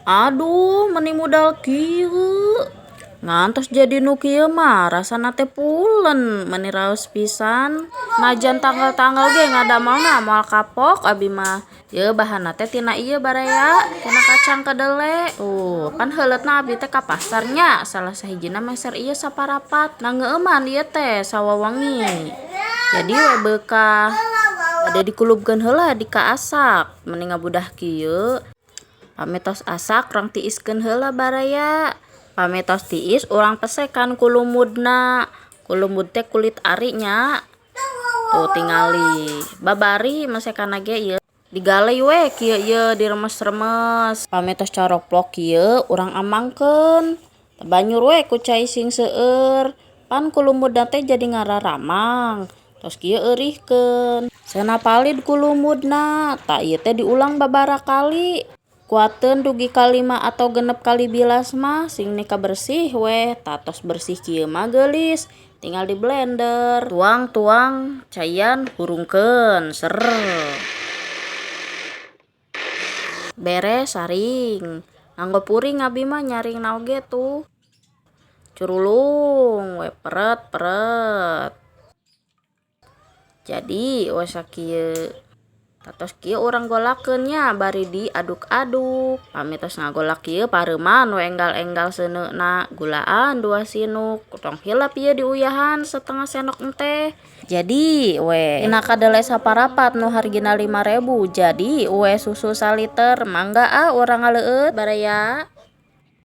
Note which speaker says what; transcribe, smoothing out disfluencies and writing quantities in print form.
Speaker 1: Aduh, meni mudal kieu. Ngantos jadi nu kieu mah rasana teh pulen, meni raos pisan. Najan tanggal-tanggal ge ngadamelna moal kapok abi mah. Yeuh bahanna teh tina ieu baraya, tina kacang kedele. Tuh, pan heuleutna abi teh ka pasar nya, salah sahijina meser ieu saparapat. Nah ngeueuman ieu teh sawawengi. Jadi we beukah. Bade dikulubkeun heula di ka asak, meni ngabudah kieu. Pami tos asak urang tiiskeun heula baraya. Pami tos tiis urang pesekan kulumudna. Kulumud teh kulit ari nya. Tuh tingali. Babari mesekanna ge ieu. Digaley we kieu ieu diremes-remes. Pami tos caroplok kieu urang amangkeun. Banyur we ku cai sing seueur. Pan kulumudna teh jadi ngararamang. Tos kieu eurihkeun. Cenah palid kulumudna. Tah ieu teh diulang babaraha kali. Kuateun dugi ka 5 atau 6 kali bilas mah sing nepi ka bersih weh. Tah tos bersih kieu mah geulis. Tinggal di blender. Tuang-tuang caian hurungkeun ser. Beres saring. Nganggo puring abi mah nyaringna oge tuh. Curulung we peret-peret. Jadi we sakieu. Tos kieu urang golakeun nya bari diaduk-aduk. Pami tos ngagolak kieu pareuman we enggal-enggal seuneuna. Gulaan 2 sinuk. Tong hilap ieu diuyahan setengah sendok teh. Jadi we tina kadele saparapat nu hargina 5.000 jadi we susu saliter. Mangga ah urang ngaleueut baraya.